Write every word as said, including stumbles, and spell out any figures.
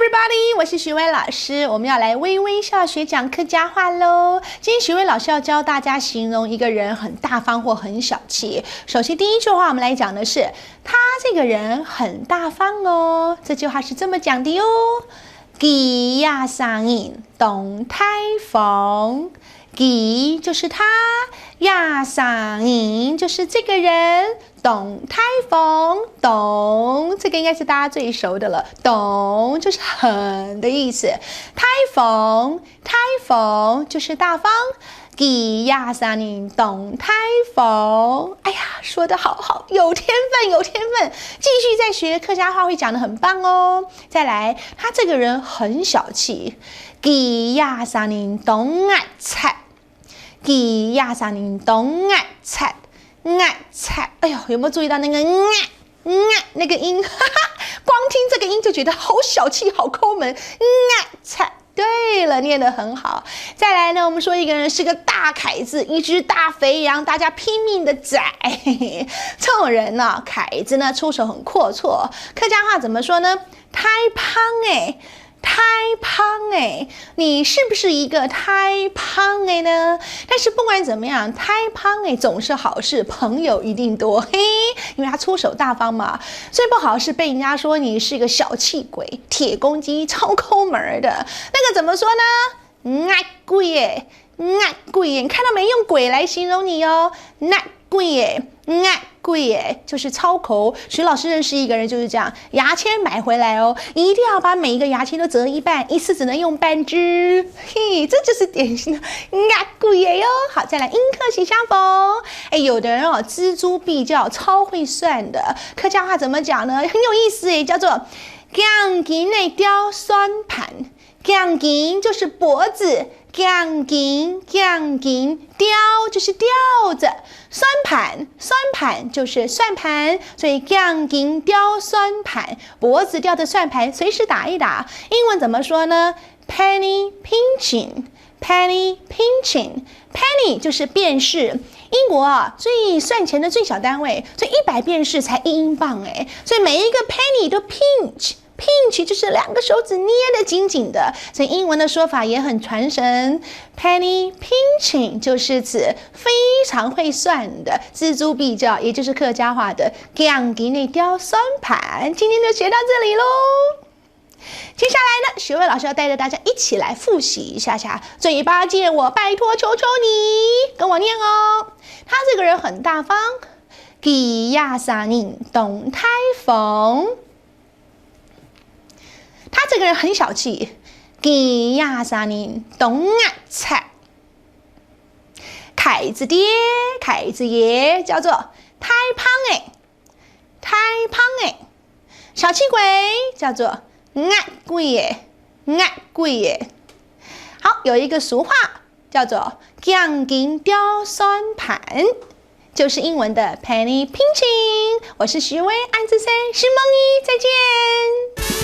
Everybody，我是徐薇老师，我们要来微微笑学讲客家话喽。今天徐薇老师要教大家形容一个人很大方或很小气。首先第一句话，我们来讲的是他这个人很大方哦。这句话是这么讲的哟：佢這儕人當大方。佢就是他，這儕人就是这个人，當大方，當，这个应该是大家最熟的了。當就是很的意思。大方，大方就是大方。佢這儕人當大方。哎呀，说得好好，有天分，有天分，继续再学客家话会讲得很棒哦。再来，他这个人很小气，佢這儕人當齧齪。佢這儕人當齧齪，齧齪。哎呦，有没有注意到那个啊啊那个音？哈哈，光听这个音就觉得好小气，好抠门，齧齪。对了，念得很好。再来呢，我们说一个人是个大凯子，一只大肥羊，大家拼命的宰。这种人呢，凯子呢出手很阔绰。客家话怎么说呢？大胖欸，大胖欸，你是不是一个大胖欸呢？但是不管怎么样，大胖欸总是好事，朋友一定多，嘿，因为他出手大方嘛。最不好是被人家说你是一个小气鬼、铁公鸡、超抠门儿的，那个怎么说呢？齧鬼欸，齧鬼欸，你看到没？用鬼来形容你哦，齧鬼欸，齧鬼欸，就是超抠。徐老师认识一个人就是这样，牙签买回来哦，一定要把每一个牙签都折一半，一次只能用半支。嘿，这就是典型的齧鬼欸哟。好，再来，音客喜相逢。哎，有的人哦，锱铢必较，超会算的。客家话怎么讲呢？很有意思诶，叫做頸根仔吊算盤。 頸根就是脖子，頸根，颈根，吊就是吊着，算盘，算盘就是算盘，所以颈根吊算盘，脖子吊的算盘随时打一打。英文怎么说呢？Penny pinching，penny pinching，penny就是便士。英国啊，最算钱的最小单位，所以一百便士才一英镑哎，所以每一个 penny 都 pinch。 pinch 就是两个手指捏得紧紧的，所以英文的说法也很传神。Penny pinching 就是指非常会算的，锱铢必较，也就是客家话的 g a n g 那条算盘。今天就学到这里喽。接下来呢，学位老师要带着大家一起来复习一下下，嘴巴借我，拜托求求你，跟我念哦。他这个人很大方，佢這儕人當大方。 他这个人很小气，佢這儕人當齧齪。凱子爹，凱子爺叫做大胖仔，大胖仔。小气鬼叫做齧鬼仔，齧鬼仔。好，有一个俗话叫做頸根吊算盘。 就是英文的 penny pinching。我是徐薇，恁仔細，承蒙你，再见。